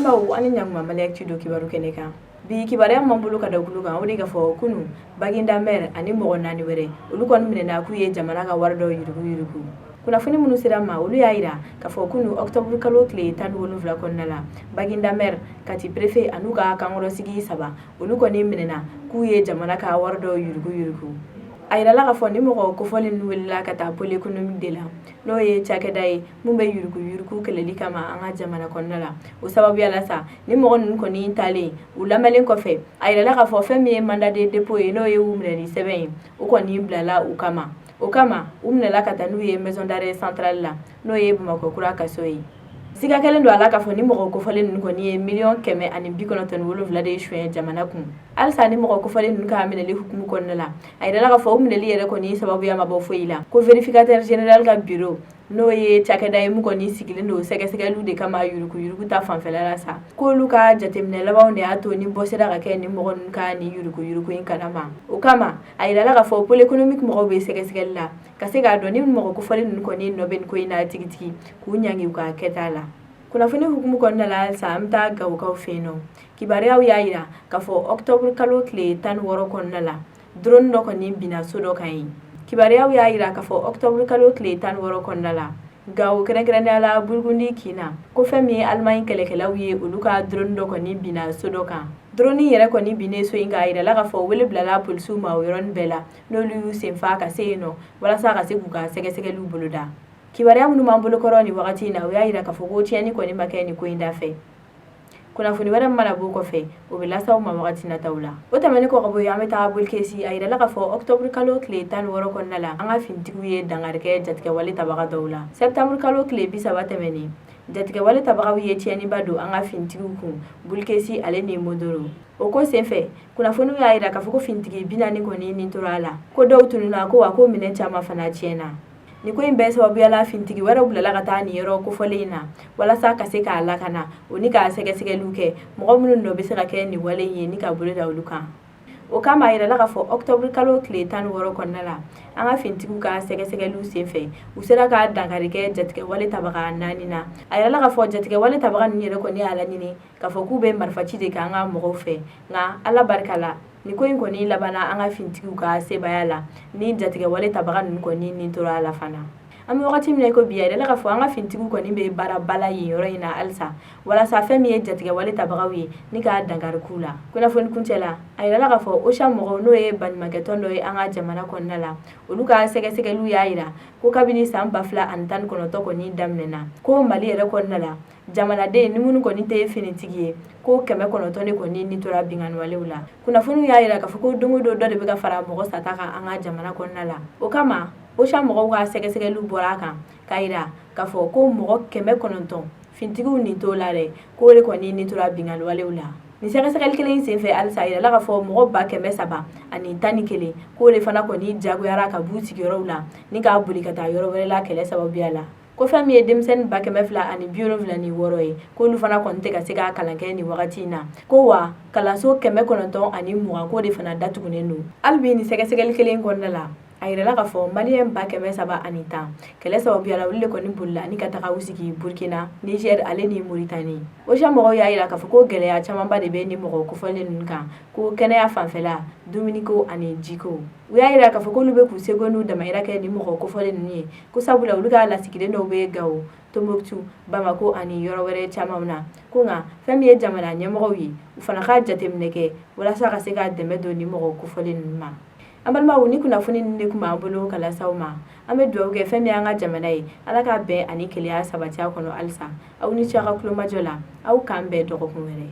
Balimaw, ani ɲakuma. Mali Actu don kibaru kɛnɛ kan. Bi kibaruya m'an bolo ka da kulu kan, o de ka fɔ kunu Baginda maire ani mɔgɔ naani wɛrɛ, olu kɔni minɛna k'u ye jamana ka wari dɔw yurugu yurugu. Kunnafoni minnu sera ma, olu y'a yira k'a fɔ kunu octobre kalo tile 17 kɔnɔna la, Baginda maire, Kati préfet an'u ka kankɔrɔsigi saba, olu kɔni minɛna k'u ye jamana ka wari dɔw yurugu yurugu. A yirala k'a fɔ ni mɔgɔ kofɔlen ninnu welela ka taa pôle économique de la, n'o ye cakɛda ye mun bɛ yurugu yurugu kɛlɛli kama an ka jamana kɔnɔna la. O sababuya la sa, ni mɔgɔ ninnu kɔni talen, u lamɛnlen kɔfɛ, a yirala k'a fɔ fɛn min ye mandat de dépôt ye, n'o ye u minɛli sɛbɛn ye, o kɔni bilala u kama. O kama, u minɛla ka taa n'u ye maison d'arrêt centrale la, n'o ye Bamakɔ kura kaso ye. Siga kɛlen don a la k'a fɔ ni mɔgɔ kofɔlen ninnu kɔni ye 197 miliyɔn de suɲɛ jamana kun. Halisa ni mɔgɔ kofɔlen ninnu ka minɛli hukumu kɔnɔna la, a yirala k'a fɔ u minɛli yɛrɛ kɔni sababuya ma bɔ foyi la, ko vérificateur général ka bureau, n'o ye cakɛda ye mun kɔni sigilen don sɛgɛsɛgɛliw de kama yuruguyurugu ta fanfɛla la sa, k'olu ka jateminɛ labanw de y'a to ni bɔ sera ka kɛ ni mɔgɔ ninnu ka nin yuruguyurugu in kalama. O kama, a yirala k'a fɔ pôle économique mɔgɔw bɛ sɛgɛsɛgɛli la ka se k'a dɔn ni mɔgɔ kofɔlen ninnu kɔni nɔ bɛ nin ko in na tigitigi, k'u ɲangi u ka kɛta la. Kunnafoni hukumu kɔnɔna la halisa, an bɛ taa Gawokaw fɛ yen nɔ. Kibaruyaw y'a yira k'a fɔ octobre kalo tile 16 kɔnɔna la, drone dɔ kɔni binna so dɔ kan yen. Kibaruyaw y'a yira k'a fɔ octobre kalo tile 16 kɔnɔna la, Gawo, kɛrɛnkɛrɛnnenya la Burugundi kin na, ko fɛn min ye Alimaɲi kɛlɛkɛlaw ye, olu ka drone dɔ kɔni binna so dɔ kan. Drone yɛrɛ kɔni binnen so in kan, a yirala k'a fɔ wele bilala polisiw ma o yɔrɔnin bɛɛ la, n'olu y'u senfa ka se yen nɔ walasa ka se k'u ka sɛgɛsɛgɛliw boloda. Kibaruya minnu b'an bolokɔrɔ nin wagati in na, o y'a yira k'a fɔ ko tiɲɛni kɔni ma kɛ nin ko in da fɛ. Kunnafoni wɛrɛ min mana b'o kɔfɛ, o bɛ lase aw ma wagati nataw la. O tɛmɛnen kɔ ka bɔ yen, an bɛ taa Boulkessi. A yirala k'a fɔ octobre kalo tile 16 kɔnɔna la, an ka finitigiw ye dankari kɛ jatigɛwale tabaga dɔw la. Septembre kalo tile 30 tɛmɛnen, jatigɛwale tabagaw ye tiɲɛniba don an ka finitigiw kun Boulkessi ale ni Mondoro. O ko senfɛ, kunnafoniw y'a yira k'a fɔ ko finitigi 40 kɔni nin tora a la, ko dɔw tununna, ko wa ko minɛn caman fana tiɲɛna. Nin ko in bɛɛ sababuya la, finitigi wɛrɛw bilala ka taa nin yɔrɔ kofɔlen in na walasa ka se k'a lakana o ni k'a sɛgɛsɛgɛliw kɛ, mɔgɔ minnu nɔ bɛ se ka kɛ nin wale in ye, ni ka bolo da olu kan. O kama, a yirala k'a fɔ octobre kalo tile 16 kɔnɔna la, an ka finitigiw ka sɛgɛsɛgɛliw senfɛ, u sera ka dankari kɛ jatigɛwale tabaga naani na. A yirala k'a fɔ jatigɛwale tabaga ninnu yɛrɛ kɔni y'a laɲini k'a fɔ k'u bɛ marifaci de kɛ an ka mɔgɔw fɛ, nka Ala barika la, nin ko in kɔni labanna an ka finitigiw ka sebaaya la, ni jatigɛwale tabaga ninnu kɔni nin tora a la fana. An bɛ wagati min na i ko bi, a yirala k'a fɔ an ka finitigiw kɔni bɛ baaraba la yen yɔrɔ in na halisa, walasa fɛn min ye jatigɛwale tabagaw ye, ni k'a dankari k'u la. Kunnafoni kuncɛ la, a yirala k'a fɔ OCHA mɔgɔw, n'o ye baɲumankɛtɔn dɔ ye an ka jamana kɔnɔna la, olu ka sɛgɛsɛgɛliw y'a yira ko kabini san 2019 kɔni daminɛna, ko Mali yɛrɛ kɔnɔna la, jamanaden ni minnu kɔni tɛ finitigi ye, ko 900 de kɔni ni tora binkanniwalew la. Kunnafoniw y'a yira k'a fɔ ko don o don, dɔ de bɛ ka fara mɔgɔ sata kan an ka jamana kɔnɔna la. O kama, OCHA mɔgɔw ka sɛgɛsɛgɛliw bɔra a kan k'a yira k'a fɔ ko mɔgɔ 900, finitigiw nin t'o la dɛ, k'o de kɔni ni tora binkanniwalew la. Nin sɛgɛsɛgɛli kelen in senfɛ halisa, a yirala k'a fɔ mɔgɔ 311,000, k'o de fana kɔni jagoyara ka b'u sigiyɔrɔw la ni k'a boli ka taa yɔrɔ wɛrɛ la kɛlɛ sababuya la, ko fɛn min ye denmisɛnnin 276,000 ye, k'olu fana kɔni tɛ ka se ka kalan kɛ nin wagati in na, ko wa kalanso 920, k'o de fana datugunen don hali bi. Nin sɛgɛsɛgɛli kelen kɔnɔna la, a yirala k'a fɔ Maliyɛn 310,000, kɛlɛ sababuya la, olu de kɔni bolila ni ka taga u sigi Burkina, Niger ale ni Mauritanie. OCHA mɔgɔw y'a yira k'a fɔ ko gɛlɛya camanba de bɛ ni mɔgɔ kofɔlen ninnu kan, ko kɛnɛya fanfɛla, dumuniko ani jiko. U y'a yira k'a fɔ k'olu bɛ k'u seko n'u damayira kɛ ni mɔgɔ kofɔlen ninnu ye, ko sabula olu ka lasigiden dɔw bɛ Gawo, Tombouctou, Bamako ani yɔrɔ wɛrɛ caman na, ko nka fɛn min ye jamana ɲɛmɔgɔw ye, u fana ka jateminɛ kɛ walasa ka se ka dɛmɛ don ni mɔgɔ kofɔlen ninnu ma. An balimaw, ni kunnafoni ninnu de tun b'an bolo ka lase aw ma. An bɛ dugawu kɛ fɛn min y'an ka jamana ye, Ala ka bɛn ani kelenya sabati a kɔnɔ halisa. Aw ni ce aw ka kulomajɔ la. Aw k'an bɛn dɔgɔkun wɛrɛ.